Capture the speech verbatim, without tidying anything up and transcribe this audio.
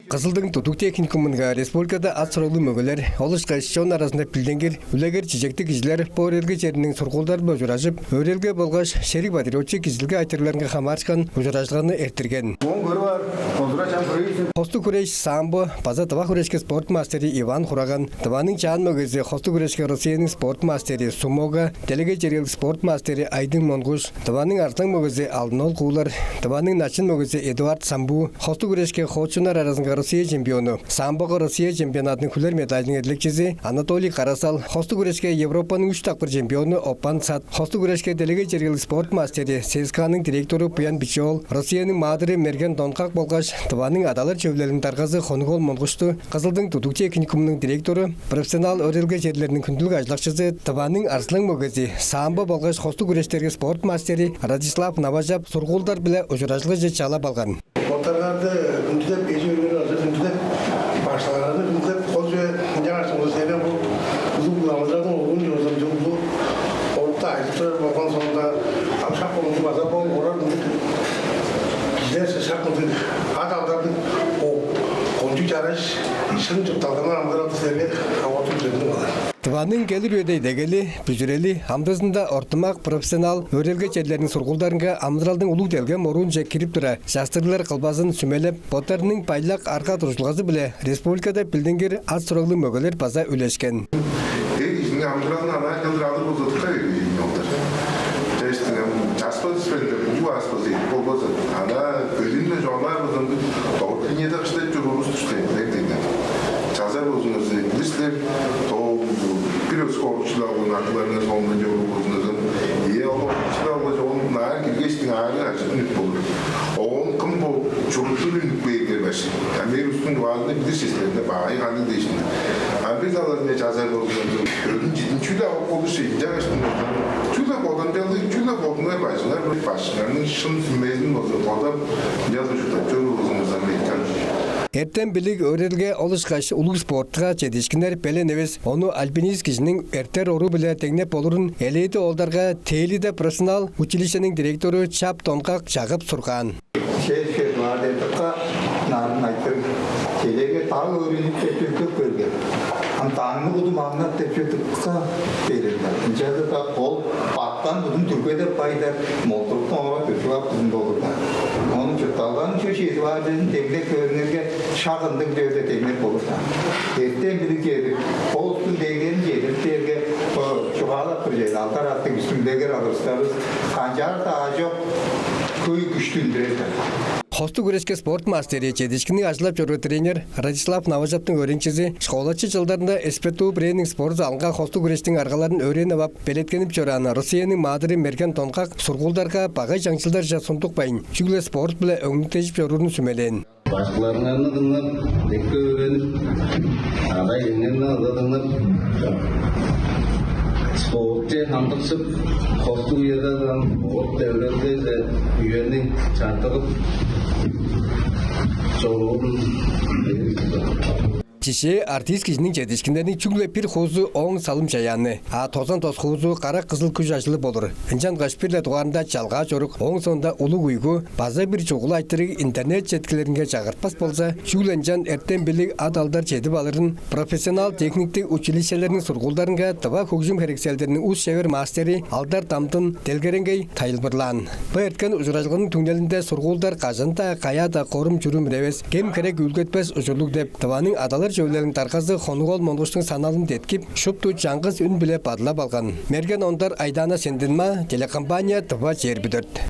Кызылдың тудуг техникумунга республикада ат-сураглыг мөгелер, ол ышкаш чон аразында билдингир, үлегер-чижектиг кижилер бо өөредилге чериниң сургуулдары-биле ужуражып, өөредилге болгаш шериг-патриотчу кижизидилге айтырыгларынга хамаарышкан ужуражылганы эрттирген. Оон көрүп аар, олдура чам хүрээзин. Хостуг хүреш, самбо база тыва хүрешке спорт мастери Иван Хураган, Тываның чаан мөгези, хостуг хүрешке Россияның спорт мастери, сумога делегей чергелиг спорт мастери Айдың Монгуш, Тываның арзылаң мөгези Алдын-оол Куулар, Тываның начын мөгези Эдуард Самбуу, хостуг хүрешке хоочуннар аразынга Россия чемпиону, самбога Россия чемпионадының хүлер медалының эдилекчизи Анатолий Карасал, хостуг хүрешке Европаның үш дакпыр чемпиону Оппан Сат, хостуг хүрешке делегей чергелиг спорт мастери, ЦСКА-ның директору Буян Биче-оол, Россияның Маадыры Мерген Донгак болгаш Тываның адалар чөвүлелиниң даргазы Хонук-оол Монгушту Кызылдың тудуг техникумунуң директору, профессионал өөредилге черлериниң хүндүлүг ажылдакчызы, Тываның арзылаң мөгези, самбо болгаш хостуг хүрештерге спорт мастери Радислав Наважап сургуулдар-биле ужуражылгаже чалап алган. Боттарыңарны хүндүлеп, эжи өөрүңер азы хүндүлеп, башкыларыңарны хүндүлеп, кол чүве ынчангаш чыгылыр силер бо улуг амыдыралдың улуун чорзун чугулу орукту айтып турар болган соонда, ам шак болуңуш база бол орар мындыг кижилер шак мындыг ат алдарлыг кончуг чараш, шын чуртталган амыдыралды силерге авартып бердим алар. Тываның келир үеде идегели, бүзүрели, амдыызында ортумак, профессионал өөредилге черлериниң сургуулдарынга амыдыралдың улуг делгем оруунче кирип тура, частырыглар кылбазын сүмелеп, боттарының байлак арга-дуржулгазы-биле республикада билдингир ат-сураглыг мөгелер база үлешкен. Эй, кижиниң амыдыралын анаа кылдыр алыр болза, дыка берген олар. Дээштиң, ам, часпазы силер деп, чүү аспазы эки болбазы. Ана бөлүнме чугаалаар болза, ындыг догут линияда кыштап чоруур улус-тур силер, мен дегенде. Чазар болзуңарза, билир силер, то бир өскө орукчулап алган акыларыңар соондан чоруур болзуңарза, ийе, ол орукчулап алгаш, оон наар киргештиң аарыг ажык үнүп болур. Оон кым бо чуруттуг үнүп кээрге баш. А мен устуң баазында билир силер, баай кандыг дээшин. А бир талазында чазар болзуңарза, өлүм чидин чү-ле алып болур ши, ынчангаш чү-ле боданчалыг, чү-ле бодуңар бажыңар, башыңарның шын сүмезин болза бодап, ынчалдыр чурттап чоруур болзуңарза, мен айтам. Эртем-билиг, өөредилге, ол ышкаш улуг спортка чедиишкиннер белен эвес, ону альпинист кижиниң эртер оруу-биле деңнеп болурун элээди оолдарга Тээлиде профессионал училищениң директору Чап Донгак чагып сургаан. Чеже-даа дедикка нарын айтыр, челеге даг өөренип деп чөктүп берген. Ам даңны куду маңнап деп чөктүпка берилген. Ынчалза-даа ол баттан будун дүргедеп кайдар, молдуруктан ора дүргүп ап кызын болурда. Ону чуртталган чүве чедип аар дезин деңнеп көрүңерге, шак ындыг чүведе деңнеп болурда. Эртем-билиг чедип, бо улустуң деңнелин чедирип дээрге, бо чугаалап тур чеди, алдар аттыг бистиң үлегер алырыстарывыс канчаар-даа аажок хөй күштү үндүрер-дир. Хостуг хүрешке спорт мастери, чедиишкинниг ажылдап чоруур тренер Радислав Наважаптың өөреникчизи, школачы чылдарында СПТУ бирээниң спорт залынга хостуг хүрештиң аргаларын өөренип ап, белеткенип чораан Россияның Маадыры Мерген Донгак сургуулдарга багай чаңчылдарже сундукпайн, чүгле спорт-биле өңнүктежип чоруурун сүмелээн. Башкыларыңарны дыңнап, эки өөренип, ада-иеңерни ада дыңнап, спортче хандыкшып, хостуг үеде ам спорт девлерде үени чартыгып чоруурун. Чижээ, артист кижиниң чедиишкиннериниң чүгле бир хуузу ооң салым-чаяаны, а тозан тос хуузу карак-кызыл күш-ажылы болур. Ынчангаш бир-ле дугаарында чалгаа чорук, ооң соонда улуг уйгу, база бир чугула айтырыг интернет четкилеринге чагыртпас болза, чүгле ынчан эртем-билиг, ат-алдар чедип алырын, профессионал-техниктиг училищелерниң сургуулдарынга тыва хөгжүм херекселдериниң ус-шевер мастери Алдар Дамдын делгереңгей тайылбырлаан. Бо эрткен ужуражылганың түңнелинде сургуулдар кажан-даа, каяа-даа корум-чурум үревес, кем-херек үүлгетпес ужурлуг деп, Тываның адалар чөвүлелиниң даргазы Хонук-оол Монгуштуң саналын деткип, шупту чаңгыс үн-биле бадылап алган. Мерген Ондар, Айдаана Сендинмаа, телекомпания «Тыва чээрби дөрт».